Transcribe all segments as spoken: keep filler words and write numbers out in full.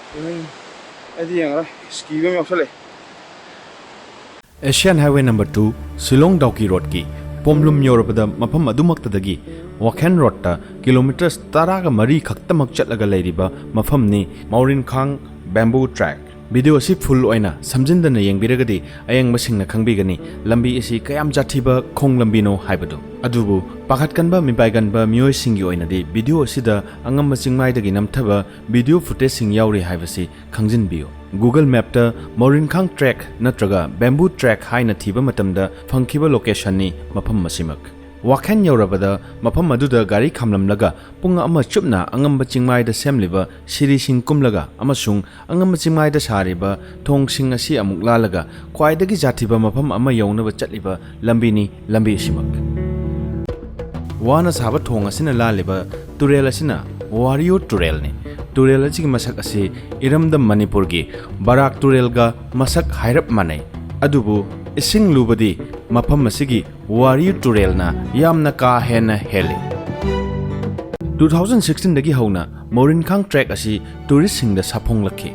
ꯑꯩꯗꯤ ꯌꯦꯡꯉꯔꯣꯏ, ꯏꯁ, ꯀꯤꯕ ꯑꯃ ꯌꯥꯎꯁꯜꯂꯛꯑꯦ꯫ Asian Highway Number Two, Shillong Dawki ꯔꯣꯗꯀꯤ ꯄꯣꯝꯂꯨꯝ ꯌꯧꯔꯕꯗ ꯃꯐꯝ ꯑꯗꯨꯃꯛꯇꯗꯒꯤ ꯋꯥꯈꯦꯟ ꯔꯣꯗꯇ ꯀꯤꯂꯣꯃꯤꯇꯔꯁ ꯇꯔꯥꯒ ꯃꯔꯤ ꯈꯛꯇꯃꯛ ꯆꯠꯂꯒ ꯂꯩꯔꯤꯕ ꯃꯐꯝꯅꯤ ꯃꯧꯔꯤꯟꯈꯥꯡ Bamboo Track꯫ ꯚꯤꯗꯤꯑꯣ ꯑꯁꯤ ꯐꯨꯜ ꯑꯣꯏꯅ ꯁꯝꯖꯤꯟꯗꯅ ꯌꯦꯡꯕꯤꯔꯒꯗꯤ ꯑꯌꯦꯡꯕꯁꯤꯡꯅ ꯈꯪꯕꯤꯒꯅꯤ ꯂꯝꯕꯤ ꯑꯁꯤ ꯀꯌꯥꯝ ꯖꯥꯊꯤꯕ ꯈꯣꯡ ꯂꯝꯕꯤꯅꯣ ꯍꯥꯏꯕꯗꯨ꯫ ꯑꯗꯨꯕꯨ ꯄꯥꯈꯠꯀꯟꯕ ꯃꯤꯄꯥꯏꯒꯟꯕ ꯃꯤꯑꯣꯏꯁꯤꯡꯒꯤ ꯑꯣꯏꯅꯗꯤ ꯚꯤꯗꯤꯑꯣ ꯑꯁꯤꯗ ꯑꯉꯝꯕ ꯆꯤꯡꯃꯥꯏꯗꯒꯤ ꯅꯝꯊꯕ ꯚꯤꯗꯤꯑꯣ ꯐꯨꯇꯦꯖꯁꯤꯡ ꯌꯥꯎꯔꯤ ꯍꯥꯏꯕꯁꯤ ꯈꯪꯖꯤꯟꯕꯤꯌꯨ꯫ Google Mapꯇ ꯃꯧꯔꯤꯟꯈꯥꯡ Track ꯅꯠꯇ꯭ꯔꯒ Bamboo Track ꯍꯥꯏꯅ ꯊꯤꯕ ꯃꯇꯝꯗ ꯐꯪꯈꯤꯕ ꯂꯣꯀꯦꯁꯟꯅꯤ ꯃꯐꯝ ꯑꯁꯤꯃꯛ꯫ ꯋꯥꯈꯦꯟ ꯌꯧꯔꯕꯗ ꯃꯐꯝ ꯑꯗꯨꯗ ꯒꯥꯔꯤ ꯈꯥꯝꯂꯝꯂꯒ ꯄꯨꯡ ꯑꯃ ꯆꯨꯞꯅ ꯑꯉꯝꯕ ꯆꯤꯡꯃꯥꯏꯗ ꯁꯦꯝꯂꯤꯕ ꯁꯤꯔꯤꯁꯤꯡ ꯀꯨꯝꯂꯒ ꯑꯃꯁꯨꯡ ꯑꯉꯝꯕ ꯆꯤꯡꯃꯥꯏꯗ ꯁꯥꯔꯤꯕ ꯊꯣꯡꯁꯤꯡ ꯑꯁꯤ ꯑꯃꯨꯛ ꯂꯥꯜꯂꯒ ꯈ꯭ꯋꯥꯏꯗꯒꯤ ꯖꯥꯊꯤꯕ ꯃꯐꯝ ꯑꯃ ꯌꯧꯅꯕ ꯆꯠꯂꯤꯕ ꯂꯝꯕꯤꯅꯤ ꯂꯝꯕꯤ ꯑꯁꯤꯃꯛ꯫ ꯋꯥꯅ ꯁꯥꯕ ꯊꯣꯡ ꯑꯁꯤꯅ ꯂꯥꯜꯂꯤꯕ ꯇꯨꯔꯦꯜ ꯑꯁꯤꯅ ꯋꯥꯔꯤꯌꯨ ꯇꯨꯔꯦꯜꯅꯤ꯫ ꯇꯨꯔꯦꯜ ꯑꯁꯤꯒꯤ ꯃꯁꯛ ꯑꯁꯤ ꯏꯔꯝꯗꯝ ꯃꯅꯤꯄꯨꯔꯒꯤ ꯕꯔꯥꯛ ꯇꯨꯔꯦꯜꯒ ꯃꯁꯛ ꯍꯥꯏꯔꯞ ꯃꯥꯟꯅꯩ꯫ ꯑꯗꯨꯕꯨ ꯏꯁꯤꯡ ꯂꯨꯕꯗꯤ ꯃꯐꯝ ꯑꯁꯤꯒꯤ ꯋꯥꯔꯤꯌꯨ ꯇꯨꯔꯦꯜꯅ ꯌꯥꯝꯅ ꯀꯥ ꯍꯦꯟꯅ ꯍꯦꯜꯂꯤ꯫ Two thousand sixteenꯗꯒꯤ ꯍꯧꯅ ꯃꯧꯔꯤꯟꯈꯥꯡ Track ꯑꯁꯤ ꯇꯨꯔꯤꯁꯁꯤꯡꯗ ꯁꯥꯐꯣꯡꯂꯛꯈꯤ꯫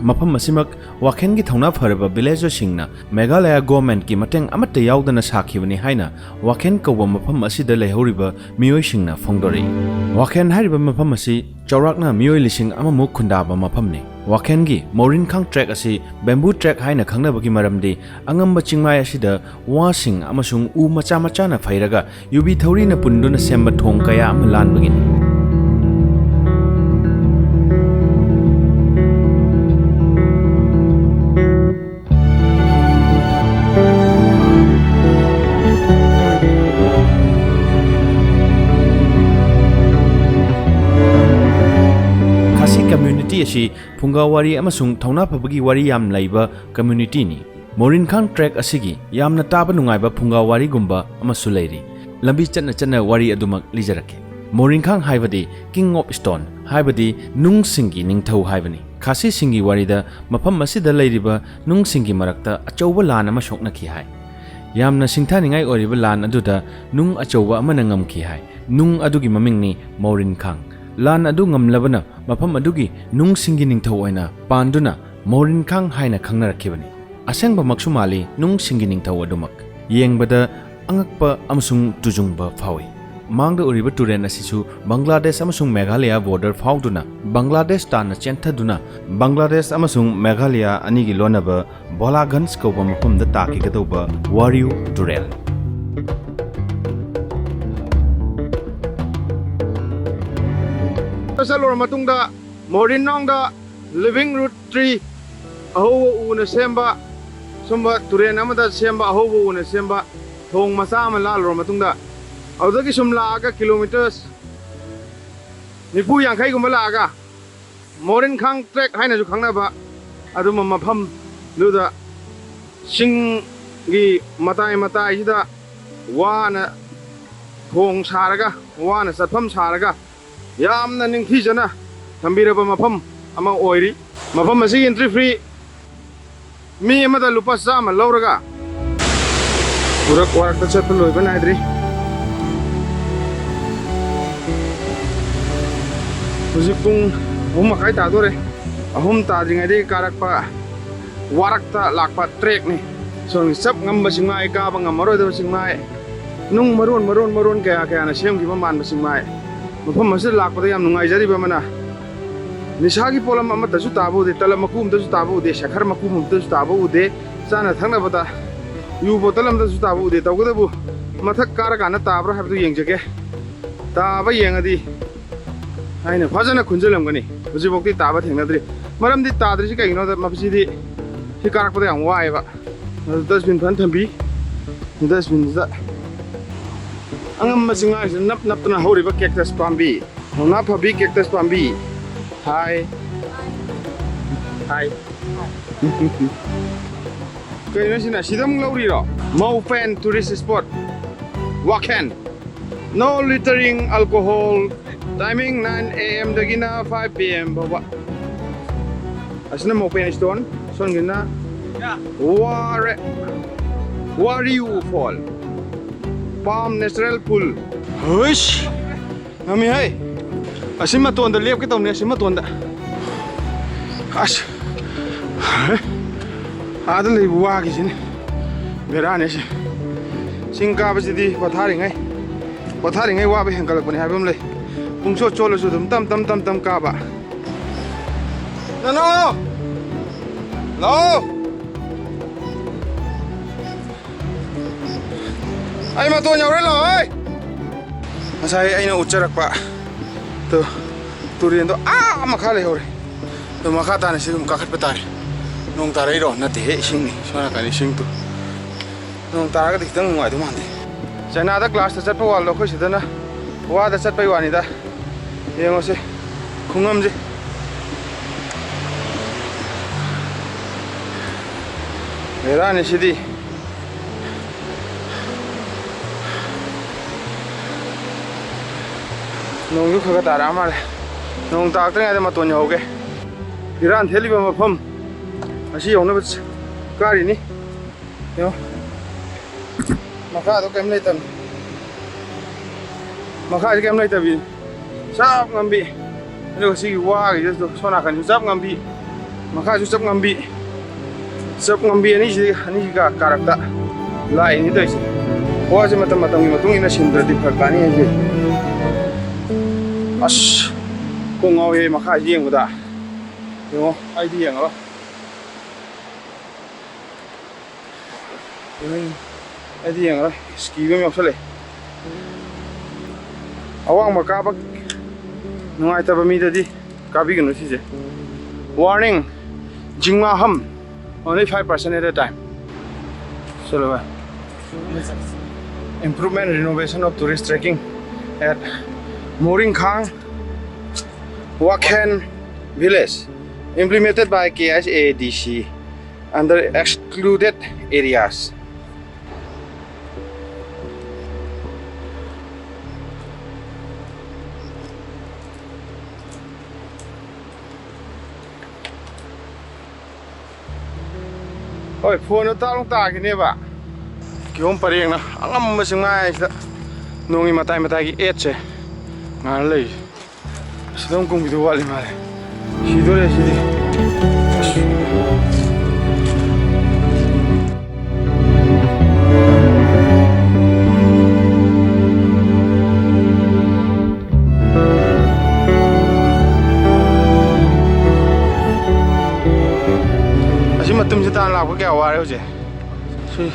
ꯃꯐꯝ ꯑꯁꯤꯃꯛ ꯋꯥꯈꯦꯟꯒꯤ ꯊꯧꯅꯥ ꯐꯔꯕ ꯚꯤꯂꯦꯖꯔꯁꯤꯡꯅ ꯃꯦꯘꯥꯂꯌꯥ ꯒꯣꯔꯃꯦꯟꯠꯀꯤ ꯃꯇꯦꯡ ꯑꯃꯠꯇ ꯌꯥꯎꯗꯅ ꯁꯥꯈꯤꯕꯅꯤ ꯍꯥꯏꯅ ꯋꯥꯈꯦꯟ ꯀꯧꯕ ꯃꯐꯝ ꯑꯁꯤꯗ ꯂꯩꯍꯧꯔꯤꯕ ꯃꯤꯑꯣꯏꯁꯤꯡꯅ ꯐꯣꯡꯗꯣꯔꯛꯏ꯫ ꯋꯥꯈꯦꯟ ꯍꯥꯏꯔꯤꯕ ꯃꯐꯝ ꯑꯁꯤ ꯆꯥꯎꯔꯥꯛꯅ ꯃꯤꯑꯣꯏ ꯂꯤꯁꯤꯡ ꯑꯃꯃꯨꯛ ꯈꯨꯟꯗꯥꯕ ꯃꯐꯝꯅꯤ꯫ ꯋꯥꯈꯦꯟꯒꯤ ꯃꯧꯔꯤꯟꯈꯥꯡ Track ꯑꯁꯤ Bamboo Track ꯍꯥꯏꯅ ꯈꯪꯅꯕꯒꯤ ꯃꯔꯝꯗꯤ ꯑꯉꯝꯕ ꯆꯤꯡꯃꯥꯏ ꯑꯁꯤꯗ ꯋꯥꯁꯤꯡ ꯑꯃꯁꯨꯡ ꯎ ꯃꯆꯥ ꯃꯆꯥꯅ ꯐꯩꯔꯒ ꯌꯨꯕꯤ ꯊꯧꯔꯤꯅ ꯄꯨꯟꯗꯨꯅ ꯁꯦꯝꯕ ꯊꯣꯡ ꯀꯌꯥ ꯑꯃ ꯂꯥꯟꯕꯒꯤꯅꯤ꯫ ꯈꯥꯁꯤ ꯀꯝꯃ꯭ꯌꯨꯅꯤꯇꯤ ꯑꯁꯤ ꯐꯨꯡꯒꯥ ꯋꯥꯔꯤ ꯑꯃꯁꯨꯡ ꯊꯧꯅꯥ ꯐꯕꯒꯤ ꯋꯥꯔꯤ ꯌꯥꯝ ꯂꯩꯕ ꯀꯝꯃ꯭ꯌꯨꯅꯤꯇꯤꯅꯤ꯫ ꯃꯧꯔꯤꯟꯈꯥꯡ Track ꯑꯁꯤꯒꯤ ꯌꯥꯝꯅ ꯇꯥꯕ ꯅꯨꯡꯉꯥꯏꯕ ꯐꯨꯡꯒꯥ ꯋꯥꯔꯤꯒꯨꯝꯕ ꯑꯃꯁꯨ ꯂꯩꯔꯤ꯫ ꯂꯝꯕꯤ ꯆꯠꯅ ꯆꯠꯅ ꯋꯥꯔꯤ ꯑꯗꯨꯃꯛ ꯂꯤꯖꯔꯛꯀꯦ꯫ ꯃꯧꯔꯤꯟꯈꯥꯡ ꯍꯥꯏꯕꯗꯤ King of Stone, ꯍꯥꯏꯕꯗꯤ ꯅꯨꯡꯁꯤꯡꯒꯤ ꯅꯤꯡꯊꯧ ꯍꯥꯏꯕꯅꯤ꯫ ꯈꯥꯁꯤꯁꯤꯡꯒꯤ ꯋꯥꯔꯤꯗ ꯃꯐꯝ ꯑꯁꯤꯗ ꯂꯩꯔꯤꯕ ꯅꯨꯡꯁꯤꯡꯒꯤ ꯃꯔꯛꯇ ꯑꯆꯧꯕ ꯂꯥꯟ ꯑꯃ ꯁꯣꯛꯅꯈꯤ ꯍꯥꯏ꯫ ꯌꯥꯝꯅ ꯁꯤꯡꯊꯥꯅꯤꯡꯉꯥꯏ ꯑꯣꯏꯔꯤꯕ ꯂꯥꯟ ꯑꯗꯨꯗ ꯅꯨꯡ ꯑꯆꯧꯕ ꯑꯃꯅ ꯉꯝꯈꯤ ꯍꯥꯏ꯫ ꯅꯨꯡ ꯑꯗꯨꯒꯤ ꯃꯃꯤꯡꯅꯤ ꯃꯧꯔꯤꯟꯈꯥꯡ꯫ ꯂꯥꯟ ꯑꯗꯨ ꯉꯝꯂꯕꯅ ꯃꯐꯝ ꯑꯗꯨꯒꯤ ꯅꯨꯡꯁꯤꯡꯒꯤ ꯅꯤꯡꯊꯧ ꯑꯣꯏꯅ ꯄꯥꯟꯗꯨꯅ ꯃꯣꯔꯤꯟꯈꯥꯡ ꯍꯥꯏꯅ ꯈꯪꯅꯔꯛꯈꯤꯕꯅꯤ꯫ ꯑꯁꯦꯡꯕꯃꯛꯁꯨ ꯃꯥꯜꯂꯤ ꯅꯨꯡꯁꯤꯡꯒꯤ ꯅꯤꯡꯊꯧ ꯑꯗꯨꯃꯛ꯫ ꯌꯦꯡꯕꯗ ꯑꯉꯛꯄ ꯑꯃꯁꯨꯡ ꯇꯨꯖꯨꯡꯕ ꯐꯥꯎꯏ꯫ ꯃꯥꯡꯗ ꯎꯔꯤꯕ ꯇꯨꯔꯦꯜ ꯑꯁꯤꯁꯨ ꯕꯪꯒ꯭ꯂꯥꯗꯦꯁ ꯑꯃꯁꯨꯡ ꯃꯦꯘꯥꯂꯌꯥ ꯕꯣꯔꯗꯔ ꯐꯥꯎꯗꯨꯅ ꯕꯪꯒ꯭ꯂꯥꯗꯦꯁ ꯇꯥꯟꯅ ꯆꯦꯟꯊꯗꯨꯅ ꯕꯪꯒ꯭ꯂꯥꯗꯦꯁ ꯑꯃꯁꯨꯡ ꯃꯦꯘꯥꯂꯌꯥ ꯑꯅꯤꯒꯤ ꯂꯣꯟꯅꯕ ꯕꯣꯂꯥꯒꯟꯖ ꯀꯧꯕ ꯃꯐꯝꯗ ꯇꯥꯈꯤꯒꯗꯧꯕ ꯋꯥꯔꯤꯌꯨ ꯇꯨꯔꯦꯜ꯫ ꯆꯠꯂꯨꯔ ꯃꯇꯨꯡꯗ ꯃꯣꯔꯤꯟꯅꯣꯡꯗ living root tree, ꯑꯍꯧꯕ ꯎꯅ ꯁꯦꯝꯕ, ꯁꯨꯝꯕ ꯇꯨꯔꯦꯜ ꯑꯃꯗ ꯁꯦꯝꯕ ꯑꯍꯧꯕ ꯎꯅ ꯁꯦꯝꯕ ꯊꯣꯡ ꯃꯆꯥ ꯑꯃ ꯂꯥꯜꯂꯨꯔ ꯃꯇꯨꯡꯗ, ꯑꯗꯨꯗꯒꯤ ꯁꯨꯝ ꯂꯥꯛꯑꯒ ꯀꯤꯂꯣꯃꯤꯇꯔꯁ ꯅꯤꯐꯨ ꯌꯥꯡꯈꯩꯒꯨꯝꯕ ꯂꯥꯛꯑꯒ ꯃꯣꯔꯤꯟꯈꯥꯡ ꯇ꯭ꯔꯦꯛ ꯍꯥꯏꯅꯁꯨ ꯈꯪꯅꯕ ꯑꯗꯨꯝꯕ ꯃꯐꯝꯗꯨꯗ ꯆꯤꯡꯒꯤ ꯃꯇꯥꯏ ꯃꯇꯥꯏꯁꯤꯗ ꯋꯥꯅ ꯊꯣꯡ ꯁꯥꯔꯒ, ꯋꯥꯅ ꯆꯠꯐꯝ ꯁꯥꯔꯒ, ꯌꯥꯝꯅ ꯅꯤꯡꯊꯤꯖꯅ ꯊꯝꯕꯤꯔꯕ ꯃꯐꯝ ꯑꯃ ꯑꯣꯏꯔꯤ꯫ ꯃꯐꯝ ꯑꯁꯤꯒꯤ entry fee ꯃꯤ ꯑꯃꯗ ꯂꯨꯄꯥ ꯆꯥꯝꯃ ꯂꯧꯔꯒ ꯎꯔꯛ ꯋꯥꯔꯛꯇ ꯆꯠꯄ ꯂꯣꯏꯕ ꯅꯥꯏꯗ꯭ꯔꯤ꯫ ꯍꯧꯖꯤꯛ ꯄꯨꯡ ꯑꯍꯨꯝ ꯃꯈꯥꯏ ꯇꯥꯗꯣꯔꯦ꯫ ꯑꯍꯨꯝ ꯇꯥꯗ꯭ꯔꯤꯉꯩꯗꯒꯤ ꯀꯥꯔꯛꯄ ꯋꯥꯔꯛꯇ ꯂꯥꯛꯄ ꯇ꯭ꯔꯦꯛꯅꯤ꯫ ꯁꯣꯝꯒꯤ ꯆꯞ ꯉꯝꯕ ꯆꯤꯡꯃꯥꯏ, ꯀꯥꯕ ꯉꯝꯃꯔꯣꯏꯗꯕ ꯆꯤꯡꯃꯥꯏ, ꯅꯨꯡ ꯃꯔꯣꯟ ꯃꯔꯣꯟ ꯃꯔꯣꯟ ꯀꯌꯥ ꯀꯌꯥꯅ ꯁꯦꯝꯈꯤꯕ ꯃꯥꯟꯕ ꯆꯤꯡꯃꯥꯏ꯫ ꯃꯐꯝ ꯑꯁꯤꯗ ꯂꯥꯛꯄꯗ ꯌꯥꯝ ꯅꯨꯡꯉꯥꯏꯖꯔꯤꯕ ꯑꯃꯅ, ꯅꯤꯁꯥꯒꯤ ꯄꯣꯠꯂꯝ ꯑꯃꯠꯇꯁꯨ ꯇꯥꯕ ꯎꯗꯦ, ꯇꯂꯕ ꯃꯀꯨ ꯑꯃꯠꯇꯁꯨ ꯇꯥꯕ ꯎꯗꯦ, ꯁꯦꯈꯔ ꯃꯀꯨ ꯑꯃꯠꯇꯁꯨ ꯇꯥꯕ ꯎꯗꯦ, ꯆꯥꯅ ꯊꯛꯅꯕꯗ ꯌꯨ ꯕꯣꯇꯜ ꯑꯃꯠꯇꯁꯨ ꯇꯥꯕ ꯎꯗꯦ꯫ ꯇꯧꯕꯇꯕꯨ ꯃꯊꯛ ꯀꯥꯔꯀꯥꯟꯗ ꯇꯥꯕ꯭ꯔꯥ ꯍꯥꯏꯕꯗꯨ ꯌꯦꯡꯖꯒꯦ꯫ ꯇꯥꯕ ꯌꯦꯡꯉꯗꯤ ꯑꯩꯅ ꯐꯖꯅ ꯈꯨꯟꯖꯤꯜꯂꯝꯒꯅꯤ꯫ ꯍꯧꯖꯤꯛꯐꯥꯎꯗꯤ ꯇꯥꯕ ꯊꯦꯡꯅꯗ꯭ꯔꯤ꯫ ꯃꯔꯝꯗꯤ ꯇꯥꯗ꯭ꯔꯤꯁꯤ ꯀꯩꯒꯤꯅꯣꯗ, ꯃꯁꯤꯗꯤ ꯁꯤ ꯀꯥꯔꯛꯄꯗ ꯌꯥꯝ ꯋꯥꯏꯑꯦꯕ꯫ ꯑꯗꯨ dustbin ꯐꯖꯅ ꯊꯝꯕꯤ꯫ Dustbinꯁꯤꯗ ꯑꯉꯝꯕ ꯆꯤꯡꯃꯥꯏꯁꯤꯗ ꯅꯞ ꯅꯞꯇꯅ ꯍꯧꯔꯤꯕ cactus ꯄꯥꯝꯕꯤ, ꯊꯧꯅꯥ ꯐꯕꯤ cactus ꯄꯥꯝꯕꯤ꯫ ꯍꯥꯏ꯫ ꯍꯥꯏ꯫ ꯀꯩꯅꯣ ꯁꯤꯅ? ꯁꯤꯗ ꯑꯃꯨꯛ ꯂꯧꯔꯤꯔꯣ? ꯃꯧꯄꯦꯟ tourist spot, ꯋꯥꯈꯦꯟ꯫ No littering, alcohol, timing nine A M ꯗꯒꯤꯅ five P M ꯐꯥꯎꯕ꯫ ꯑꯁꯤꯅ ꯃꯧꯄꯦꯟ stone, ꯁꯣꯝꯒꯤꯅ ꯋꯥꯔꯦ, ꯋꯥꯔꯤꯌꯨ ꯐꯣꯜ, ꯄꯥꯝ natural pool꯫ ꯍꯨꯏꯁ! ꯉꯝꯃꯤ ꯍꯩ! ꯑꯁꯤ ꯃꯇꯣꯟꯗ ꯂꯦꯞꯀꯦ ꯇꯧꯅꯤ, ꯑꯁꯤ ꯃꯇꯣꯟꯗ꯫ ꯑꯁ, ꯑꯥꯗ ꯂꯩꯕ ꯋꯥꯒꯤꯁꯤꯅꯤ ꯕꯦꯔꯥꯅꯤ ꯁꯤ꯫ ꯆꯤꯡ ꯀꯥꯕꯁꯤꯗꯤ ꯄꯣꯊꯥꯔꯤꯉꯩ, ꯄꯣꯊꯥꯔꯤꯉꯩ ꯋꯥꯕ ꯍꯦꯟꯒꯠꯂꯛꯄꯅꯤ ꯍꯥꯏꯕ ꯑꯃ ꯂꯩ꯫ ꯄꯨꯡꯆꯣꯠ ꯆꯣꯠꯂꯁꯨ ꯑꯗꯨꯝ ꯇꯝ ꯇꯝ ꯇꯝ ꯇꯝ ꯀꯥꯕ꯫ ꯅꯅꯥꯎ! ꯂꯥꯛꯑꯣ! ꯑꯩ ꯃꯇꯣꯟ ꯌꯧꯔꯦ, ꯂꯥꯛꯑꯣ ꯍꯦ! ꯉꯁꯥꯏ ꯑꯩꯅ ꯎꯠꯆꯔꯛꯄ ꯇꯨ, ꯇꯨꯔꯦꯟꯗꯣ ꯑꯥ ꯃꯈꯥ ꯂꯩꯍꯧꯔꯦ꯫ ꯑꯗꯣ ꯃꯈꯥ ꯇꯥꯅ ꯁꯤ ꯑꯗꯨꯝ ꯀꯥꯈꯠꯄ ꯇꯥꯔꯦ꯫ ꯅꯣꯡ ꯇꯥꯔꯛꯏꯔꯣ? ꯅꯠꯇꯦꯍꯦ, ꯏꯁꯤꯡꯅꯤ꯫ ꯁꯣꯝ ꯅꯥꯀꯟ ꯏꯁꯤꯡꯗꯣ꯫ ꯅꯣꯡ ꯇꯥꯔꯒꯗꯤ ꯈꯤꯇꯪ ꯅꯨꯡꯉꯥꯏꯗꯧ ꯃꯥꯟꯗꯦ꯫ ꯆꯥꯏꯅꯥꯗ ꯀ꯭ꯂꯥꯁꯇ ꯆꯠꯄ ꯋꯥꯂꯣ, ꯑꯩꯈꯣꯏ ꯁꯤꯗꯅ ꯋꯥꯗ ꯆꯠꯄꯩ ꯋꯥꯅꯤꯗ꯫ ꯌꯦꯡꯉꯣꯁꯦ, ꯈꯨꯉꯝꯁꯦ꯫ ꯕꯦꯔꯥꯅꯤ ꯁꯤꯗꯤ꯫ ꯅꯣꯡꯁꯨ ꯈꯔ ꯈꯔ ꯇꯥꯔꯛꯑ ꯃꯥꯜꯂꯦ꯫ ꯅꯣꯡ ꯇꯥꯔꯛꯇ꯭ꯔꯤꯉꯩꯗ ꯃꯇꯣꯟ ꯌꯧꯍꯧꯒꯦ꯫ ꯏꯔꯥꯟ ꯊꯦꯠꯂꯤꯕ ꯃꯐꯝ ꯑꯁꯤ ꯌꯧꯅꯕ ꯀꯥꯔꯤꯅꯤ꯫ ꯌꯦꯡꯉꯣ꯫ ꯃꯈꯥꯗꯣ ꯀꯩꯝ ꯂꯩꯇꯕꯅꯤ꯫ ꯃꯈꯥꯁꯤ ꯀꯩꯝ ꯂꯩꯇꯕꯤ꯫ ꯆꯞ ꯉꯝꯕꯤ꯫ ꯑꯗꯨꯒ ꯁꯤꯒꯤ ꯋꯥꯒꯤꯗꯨꯁꯨ ꯁꯣꯝ ꯅꯥꯀꯟꯁꯨ ꯆꯞ ꯉꯝꯕꯤ꯫ ꯃꯈꯥꯁꯨ ꯆꯞ ꯉꯝꯕꯤ꯫ ꯆꯞ ꯉꯝꯕꯤ ꯑꯅꯤꯁꯤ, ꯑꯅꯤꯁꯤꯒ ꯀꯥꯔꯛꯇ ꯂꯥꯛꯏꯅꯤ ꯇꯧꯔꯤꯁꯦ꯫ ꯋꯥꯁꯦ ꯃꯇꯝ ꯃꯇꯝꯒꯤ ꯃꯇꯨꯡ ꯏꯟꯅ ꯁꯤꯟꯗ꯭ꯔꯗꯤ ꯐꯔꯛ ꯇꯥꯅꯤ ꯍꯥꯏꯁꯦ꯫ ꯑꯁ! ꯀꯣꯛ ꯉꯥꯎꯋꯦ ꯃꯈꯥꯁꯤ ꯌꯦꯡꯕꯗ꯫ ꯌꯦꯡꯉꯣ, ꯑꯩꯗꯤ ꯌꯦꯡꯉꯔꯣꯏ꯫ ꯎꯝ, ꯑꯩꯗꯤ ꯌꯦꯡꯉꯔꯣꯏ꯫ ꯏꯁ, ꯀꯤꯕ ꯑꯃ ꯌꯥꯎꯁꯜꯂꯛꯑꯦ꯫ ꯑꯋꯥꯡꯕ ꯀꯥꯕ ꯅꯨꯡꯉꯥꯏꯇꯕ ꯃꯤꯗꯗꯤ ꯀꯥꯕꯤꯒꯅꯨ ꯁꯤꯁꯦ꯫ Warning, ꯖꯤꯡꯃꯥꯍꯝ, only five percent at a time. ꯆꯠꯂꯣ ꯚꯥꯏ꯫ Improvement renovation of tourist trekking at Moringkhang Wakhen village, implemented by K S A D C under excluded areas. ꯍꯣꯏ, ꯐꯣꯟꯗꯣ ꯇꯥꯔꯨꯛ ꯇꯥꯈꯤꯅꯦꯕ꯫ ꯀꯤꯍꯣꯝ ꯄꯔꯦꯡꯅ ꯑꯉꯝꯕ ꯆꯤꯡꯃꯥꯏꯁꯤꯗ ꯅꯣꯡꯒꯤ ꯃꯇꯥꯏ ꯃꯇꯥꯏꯒꯤ ꯑꯦꯠꯁꯦ ꯉꯥꯏꯔ ꯂꯩꯔꯤ꯫ ꯁꯤꯗ ꯑꯃꯨꯛ ꯀꯨꯝꯈꯤꯗꯧ ꯋꯥꯠꯂꯤ ꯃꯥꯜꯂꯦ꯫ ꯁꯤꯗꯣꯔꯦ ꯁꯤꯗꯤ꯫ ꯑꯁ꯫ ꯑꯁꯤ ꯃꯇꯨꯝꯁꯤ ꯇꯥꯅ ꯂꯥꯛꯄ ꯀꯌꯥ ꯋꯥꯔꯦ ꯍꯧꯖꯤꯛ꯫ ꯁꯤ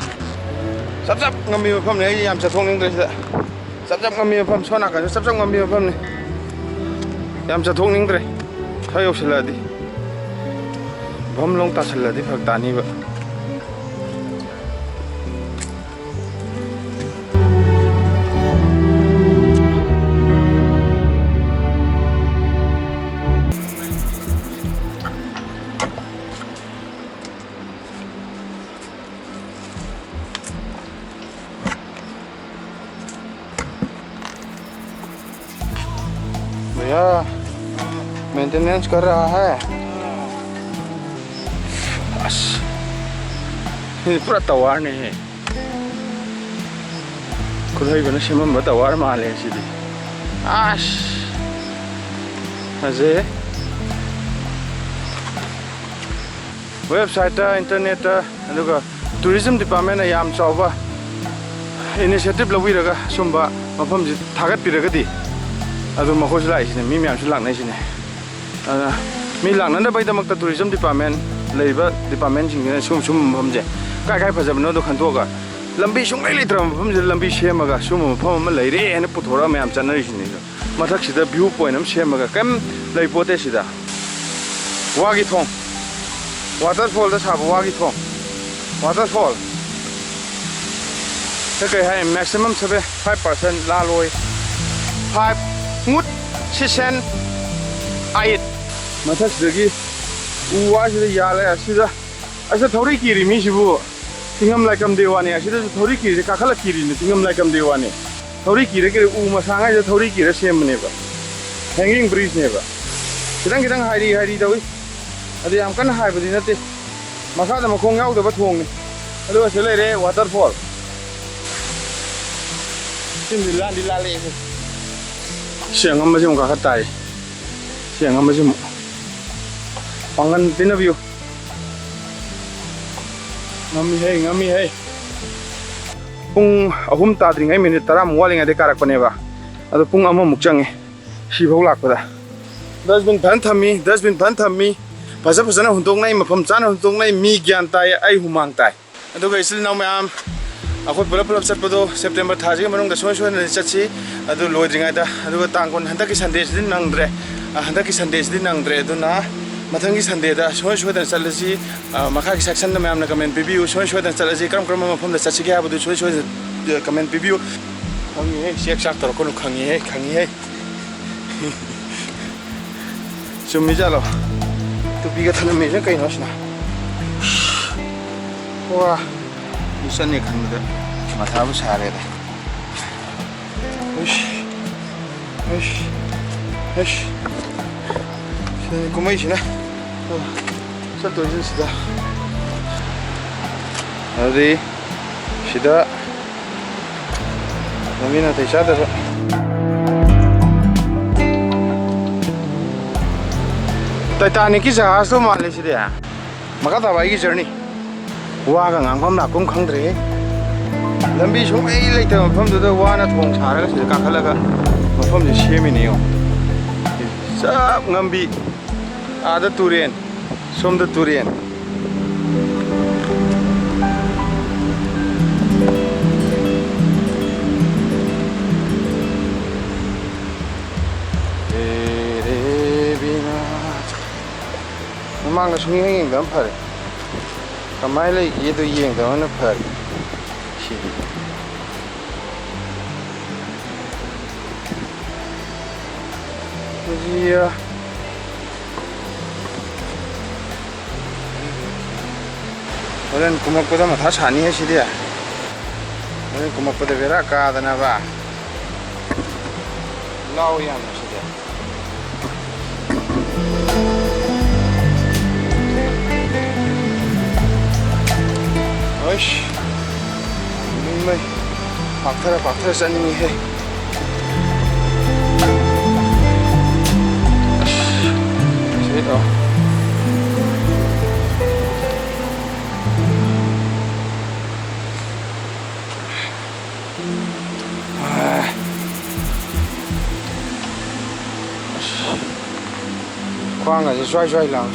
ꯆꯞ ꯆꯞ ꯉꯝꯕꯤ ꯃꯐꯝꯅꯤ꯫ ꯑꯩ ꯌꯥꯝ ꯆꯠꯊꯣꯛꯅꯤꯡꯗ꯭ꯔꯦ ꯁꯤꯗ꯫ ꯆꯞ ꯆꯞ ꯉꯝꯕꯤ ꯃꯐꯝ, ꯁꯣꯝ ꯅꯥꯀꯟꯁꯨ ꯆꯞ ꯆꯞ ꯉꯝꯕꯤ ꯃꯐꯝꯅꯤ꯫ ꯌꯥꯝ ꯆꯠꯊꯣꯛꯅꯤꯡꯗ꯭ꯔꯦ꯫ ꯈꯔ ꯌꯧꯁꯤꯜꯂꯛꯑꯗꯤ, ꯚꯝ ꯂꯣꯡ ꯇꯥꯁꯤꯜꯂꯗꯤ ꯐꯔꯛ ꯇꯥꯅꯤꯕ꯫ भैया, मेंटेनेंस कर रहा है। ꯑꯁ, ꯁꯤꯗꯤ ꯄꯨꯔꯥ ꯇꯋꯥꯔꯅꯦꯍꯦ꯫ ꯈꯨꯠꯍꯩꯕꯅ ꯁꯦꯝꯃꯝꯕ ꯇꯋꯥꯔ ꯃꯥꯜꯂꯦ ꯁꯤꯗꯤ꯫ ꯑꯁ, ꯐꯖꯩ꯫ ꯋꯦꯕꯁꯥꯏꯠꯇ, ꯏꯟꯇꯔꯅꯦꯠꯇ, ꯑꯗꯨꯒ ꯇꯨꯔꯤꯖꯝ ꯗꯤꯄꯥꯔꯠꯃꯦꯟꯅ ꯌꯥꯝ ꯆꯥꯎꯕ ꯏꯅꯤꯁꯤꯌꯦꯇꯤꯞ ꯂꯧꯕꯤꯔꯒ ꯁꯨꯝꯕ ꯃꯐꯝꯁꯤ ꯊꯥꯒꯠꯄꯤꯔꯒꯗꯤ ꯑꯗꯨꯝ ꯃꯈꯣꯏꯁꯨ ꯂꯥꯛꯏꯁꯤꯅꯦ, ꯃꯤ ꯃꯌꯥꯝꯁꯨ ꯂꯥꯛꯅꯩꯁꯤꯅꯦ꯫ ꯑꯗꯨꯅ ꯃꯤ ꯂꯥꯛꯅꯅꯕꯒꯤꯗꯃꯛꯇ ꯇꯨꯔꯤꯖꯝ ꯗꯤꯄꯥꯔꯠꯃꯦꯟ, ꯂꯩꯔꯤꯕ ꯗꯤꯄꯥꯔꯠꯃꯦꯟꯁꯤꯡꯁꯤꯅ ꯁꯨꯝ ꯁꯨꯝꯕ ꯃꯐꯝꯁꯦ ꯀꯥꯏ ꯀꯥꯏ ꯐꯖꯕꯅꯣꯗꯣ ꯈꯟꯗꯣꯛꯑꯒ, ꯂꯝꯕꯤ ꯁꯨꯡꯂꯩ ꯂꯩꯇ꯭ꯔꯕ ꯃꯐꯝꯁꯤꯗ ꯂꯝꯕꯤ ꯁꯦꯝꯃꯒ ꯁꯨꯝꯕ ꯃꯐꯝ ꯑꯃ ꯂꯩꯔꯦ ꯍꯥꯏꯅ ꯄꯨꯊꯣꯔꯛꯑ ꯃꯌꯥꯝ ꯆꯠꯅꯔꯤꯁꯤꯅꯦ꯫ ꯃꯊꯛꯁꯤꯗ ꯚ꯭ꯌꯨ ꯄꯣꯏꯟ ꯑꯃ ꯁꯦꯝꯃꯒ ꯀꯔꯤꯝ ꯂꯩꯄꯣꯠꯇꯦ ꯁꯤꯗ꯫ ꯋꯥꯒꯤ ꯊꯣꯡ, ꯋꯥꯇꯔꯐꯣꯜꯗ ꯁꯥꯕ ꯋꯥꯒꯤ ꯊꯣꯡ꯫ ꯋꯥꯇꯔꯐꯣꯜ꯫ ꯁꯤ ꯀꯩ ꯍꯥꯏ? Maximum seven, five percent ꯂꯥꯜꯂꯣꯏ꯫ Five, ꯉꯨꯠ, ꯁꯤꯁꯦꯟ, ꯑꯥꯏꯠ꯫ ꯃꯊꯛꯁꯤꯗꯒꯤ ꯎ ꯋꯥꯁꯤꯗ ꯌꯥꯜꯂꯦ꯫ ꯑꯁꯤꯗ, ꯑꯁꯤꯗ ꯊꯧꯔꯤ ꯀꯤꯔꯤ ꯃꯤꯁꯤꯕꯨ ꯇꯤꯡꯉꯝ ꯂꯥꯏꯀꯝꯗꯦ ꯋꯥꯅꯤ꯫ ꯑꯁꯤꯗꯁꯨ ꯊꯧꯔꯤ ꯀꯤꯔꯤꯁꯦ ꯀꯥꯈꯠꯂ ꯀꯤꯔꯤꯅꯦ, ꯇꯤꯡꯉꯝ ꯂꯥꯏꯀꯝꯗꯦ ꯋꯥꯅꯤ꯫ ꯊꯧꯔꯤ ꯀꯤꯔ ꯀꯤꯔ ꯎ ꯃꯁꯥꯡ ꯍꯥꯏꯁꯦ ꯊꯧꯔꯤ ꯀꯤꯔ ꯁꯦꯝꯕꯅꯦꯕ꯫ Hanging bridgeꯅꯦꯕ꯫ ꯈꯤꯇꯪ ꯈꯤꯇꯪ ꯍꯥꯏꯔꯤ ꯍꯥꯏꯔꯤ ꯇꯧꯏ꯫ ꯑꯗꯨ ꯌꯥꯝ ꯀꯟꯅ ꯍꯥꯏꯕꯗꯤ ꯅꯠꯇꯦ꯫ ꯃꯈꯥꯗ ꯃꯈꯣꯡ ꯌꯥꯎꯗꯕ ꯊꯣꯡꯅꯤ꯫ ꯑꯗꯨꯒ ꯁꯤ ꯂꯩꯔꯦ ꯋꯥꯇꯔꯐꯣꯜ꯫ ꯁꯤꯃꯗꯤ ꯂꯥꯟꯗꯤ ꯂꯥꯜꯂꯛꯑꯦ꯫ ꯁꯤ ꯑꯉꯝꯕꯁꯤ ꯑꯃꯨꯛ ꯀꯥꯈꯠ ꯇꯥꯔꯤ꯫ ꯁꯤ ꯉꯝꯕꯁꯤ ꯑꯃꯨꯛ ꯄꯥꯡꯒꯟ ꯄꯤꯅꯕꯤꯌꯨ꯫ ꯉꯝꯃꯤꯍꯦ, ꯉꯝꯃꯤꯍꯦ꯫ ꯄꯨꯡ ꯑꯍꯨꯝ ꯇꯥꯗ꯭ꯔꯤꯉꯩ ꯃꯤꯅꯤꯠ ꯇꯔꯥꯃꯨꯛ ꯋꯥꯠꯂꯤꯉꯩꯗ ꯀꯥꯔꯛꯄꯅꯦꯕ꯫ ꯑꯗꯣ ꯄꯨꯡ ꯑꯃꯃꯨꯛ ꯆꯪꯉꯦ ꯁꯤꯐꯥꯎ ꯂꯥꯛꯄꯗ꯫ ꯗꯁꯕꯤꯟ ꯐꯖꯅ ꯊꯝꯃꯤ, ꯗꯁꯕꯤꯟ ꯐꯖꯅ ꯊꯝꯃꯤ꯫ ꯐꯖ ꯐꯖꯅ ꯍꯨꯟꯗꯣꯛꯅꯩ, ꯃꯐꯝ ꯆꯥꯅ ꯍꯨꯟꯗꯣꯛꯅꯩ꯫ ꯃꯤ ꯒ꯭ꯌꯥꯟ ꯇꯥꯏ, ꯑꯩ ꯍꯨꯃꯥꯡ ꯇꯥꯏ꯫ ꯑꯗꯨꯒ ꯏꯆꯤꯜ ꯏꯅꯥꯎ ꯃꯌꯥꯝ, ꯑꯩꯈꯣꯏ ꯄꯨꯂꯞ ꯄꯨꯂꯞ ꯆꯠꯄꯗꯣ ꯁꯦꯞꯇꯦꯝꯕꯔ ꯊꯥꯁꯤꯒꯤ ꯃꯅꯨꯡꯗ ꯁꯨꯡꯁꯣꯏ ꯁꯣꯏꯗꯅ ꯆꯠꯁꯤ꯫ ꯑꯗꯨ ꯂꯣꯏꯗ꯭ꯔꯤꯉꯩꯗ, ꯑꯗꯨꯒ ꯇꯥꯡ ꯀꯨꯟ, ꯍꯟꯗꯛꯀꯤ ꯁꯟꯗꯦꯁꯤꯗꯤ ꯅꯪꯗ꯭ꯔꯦ꯫ ꯑ, ꯍꯟꯗꯛꯀꯤ ꯁꯟꯗꯦꯁꯤꯗꯤ ꯅꯪꯗ꯭ꯔꯦ꯫ ꯑꯗꯨꯅ ꯃꯊꯪꯒꯤ ꯁꯟꯗꯦꯗ ꯁꯨꯡꯁꯣꯏ ꯁꯣꯏꯗꯅ ꯆꯠꯂꯁꯤ꯫ ꯑ, ꯃꯈꯥꯒꯤ ꯁꯦꯛꯁꯟꯗ ꯃꯌꯥꯝꯅ ꯀꯃꯦꯟ ꯄꯤꯕꯤꯌꯨ, ꯁꯨꯡꯁꯣꯏ ꯁꯣꯏꯗꯅ ꯆꯠꯂꯁꯤ꯫ ꯀꯔꯝ ꯀꯔꯝꯕ ꯃꯐꯝꯗ ꯆꯠꯁꯤꯒꯦ ꯍꯥꯏꯕꯗꯨ ꯁꯨꯡꯁꯣꯏ ꯁꯣꯏꯗꯅ, ꯑ, ꯀꯃꯦꯟ ꯄꯤꯕꯤꯌꯨ꯫ ꯈꯪꯉꯤꯍꯦ, ꯆꯦꯛ ꯆꯥꯛ ꯇꯧꯔꯛꯀꯅꯨ, ꯈꯪꯉꯤꯍꯦ, ꯈꯪꯉꯤꯍꯦ꯫ ꯆꯨꯝꯃꯤꯖꯥꯠꯂꯣ? ꯇꯨꯄꯤꯒ ꯊꯅꯝꯃꯤꯁꯤꯅ ꯀꯩꯅꯣ ꯑꯁꯤꯅ? ꯋꯥ, ꯃꯤ ꯆꯠꯅꯤ ꯈꯟꯕꯗ ꯃꯊꯥꯕꯨ ꯁꯥꯔꯦꯗ꯫ ꯎꯏꯁ, ꯎꯏꯁ, ꯎꯏꯁ꯫ ꯁꯤꯗꯅꯤ ꯀꯨꯝꯍꯩꯁꯤꯅ꯫ ꯆꯠꯇꯣꯏꯁꯤ ꯁꯤꯗ꯫ ꯑꯗꯨꯗꯤ ꯁꯤꯗ ꯂꯝꯕꯤ ꯅꯥꯇꯩ ꯆꯥꯗꯕ꯫ ꯇꯥꯏꯇꯥꯅꯤꯛꯀꯤ ꯖꯍꯥꯖꯇꯣ ꯃꯥꯜꯂꯦ ꯁꯤꯗꯤ꯫ ꯃꯈꯥ ꯇꯥꯕ ꯑꯩꯒꯤ ꯖꯔꯅꯤ꯫ ꯋꯥꯒ ꯉꯥꯡꯐꯝ ꯂꯥꯛꯐꯝ ꯈꯪꯗ꯭ꯔꯦꯍꯦ꯫ ꯂꯝꯕꯤ ꯁꯨꯡꯂꯩ ꯂꯩꯇꯕ ꯃꯐꯝꯗꯨꯗ ꯋꯥꯅ ꯊꯣꯡ ꯁꯥꯔꯒ ꯁꯤꯗ ꯀꯥꯈꯠꯂꯒ ꯃꯐꯝꯁꯦ ꯁꯦꯝꯃꯤꯅꯦ ꯌꯦꯡꯉꯣ꯫ ꯆꯞ ꯉꯝꯕꯤ꯫ ꯑꯥꯗ ꯇꯨꯔꯦꯟ, ꯁꯣꯝꯗ ꯇꯨꯔꯦꯟ꯫ ꯔꯦ ꯔꯦ ꯕꯤꯅꯥ꯫ ꯃꯃꯥꯡꯗ ꯁꯨꯡꯌꯦꯡ ꯌꯦꯡꯗꯕꯅ ꯐꯔꯦ꯫ ꯀꯃꯥꯏꯅ ꯂꯩꯒꯦꯗꯣ ꯌꯦꯡꯗꯕꯅ ꯐꯔꯦ꯫ ꯁꯤꯗꯤ꯫ ꯍꯧꯖꯤꯛ, ꯑ, ꯍꯣꯔꯦꯟ ꯀꯨꯝꯃꯛꯄꯗ ꯃꯊꯥ ꯁꯥꯅꯤ ꯍꯥꯏ ꯁꯤꯗꯤ꯫ ꯍꯣꯔꯦꯟ ꯀꯨꯝꯃꯛꯄꯗ ꯕꯦꯔꯥ ꯀꯥꯗꯅꯕ꯫ ꯂꯥꯎ ꯌꯥꯝꯅ ꯁꯤꯗꯤ꯫ ꯑꯩꯁ, ꯏꯃꯩ, ꯄꯥꯛꯊꯔ ꯄꯥꯛꯊꯔ ꯆꯠꯅꯤꯡꯉꯤꯍꯦ꯫ ꯑꯁ, ꯈ꯭ꯋꯥꯡꯒꯁꯦ ꯁ꯭ꯋꯥꯏ ꯁ꯭ꯋꯥꯏ ꯂꯥꯎꯏ꯫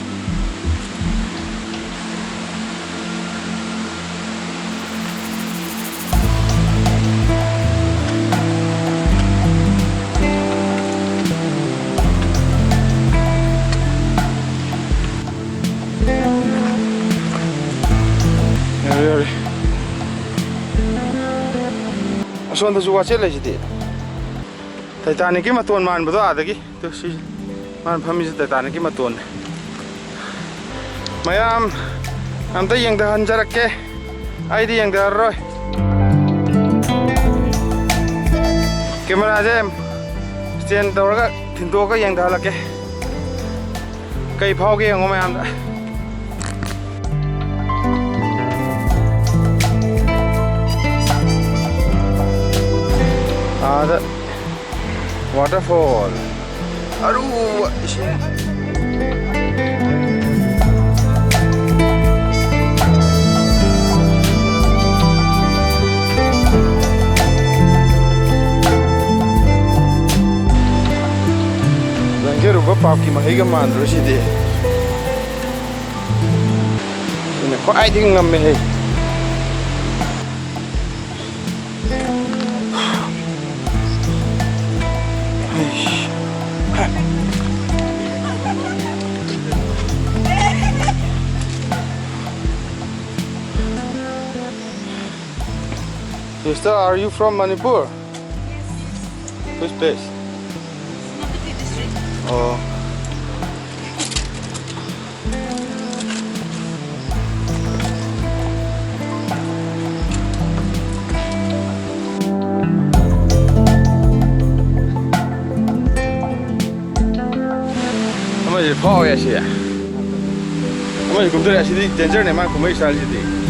ꯌꯥꯔꯦ, ꯌꯥꯔꯦ꯫ ꯑꯁꯣꯝꯗꯁꯨ ꯋꯥꯆꯦꯠ ꯂꯩꯁꯤꯗꯤ꯫ ꯇꯥꯏꯇꯥꯅꯤꯛꯀꯤ ꯃꯇꯣꯟ ꯃꯥꯟꯕꯗꯣ ꯑꯥꯗꯒꯤ꯫ ꯇꯨ, ꯁꯤ ꯃꯥꯅ ꯐꯝꯃꯤꯁꯦ ꯇꯥꯏꯇꯥꯅꯤꯛꯀꯤ ꯃꯇꯣꯟꯅꯦ꯫ ꯃꯌꯥꯝ ꯑꯝꯇ ꯌꯦꯡꯊꯍꯟꯖꯔꯛꯀꯦ꯫ ꯑꯩꯗꯤ ꯌꯦꯡꯊꯔꯔꯣꯏ꯫ ꯀꯦꯃꯦꯔꯥꯁꯦ ꯁ꯭ꯇꯦꯟ ꯇꯧꯔꯒ ꯊꯤꯟꯗꯣꯛꯑꯒ ꯌꯦꯡꯊꯍꯜꯂꯛꯀꯦ꯫ ꯀꯩ ꯐꯥꯎꯒꯦ ꯌꯦꯡꯉꯣ ꯃꯌꯥꯝꯗ꯫ ꯑꯥꯗ waterfall꯫ ꯑꯔꯨꯕ ꯏꯁꯤꯡ꯫ ꯂꯪꯖꯔꯨꯕ ꯄꯥꯞꯀꯤ ꯃꯍꯩꯒ ꯃꯥꯟꯗ꯭ꯔꯣ ꯁꯤꯗꯤ? ꯁꯤꯅ ꯈ꯭ꯋꯥꯏꯗꯒꯤ ꯉꯝꯃꯦꯍꯦ꯫ Sister, are you from Manipur? Yes. Which place? Senapati district. Oh. ꯑꯃꯁꯦ ꯐꯥꯎꯋꯦ ꯑꯁꯤ꯫ ꯑꯃꯁꯦ ꯀꯨꯝꯊꯔꯦ꯫ ꯑꯁꯤꯗꯤ dangerꯅꯦ ꯃꯥ ꯀꯨꯝꯕꯩ styleꯁꯤꯗꯤ꯫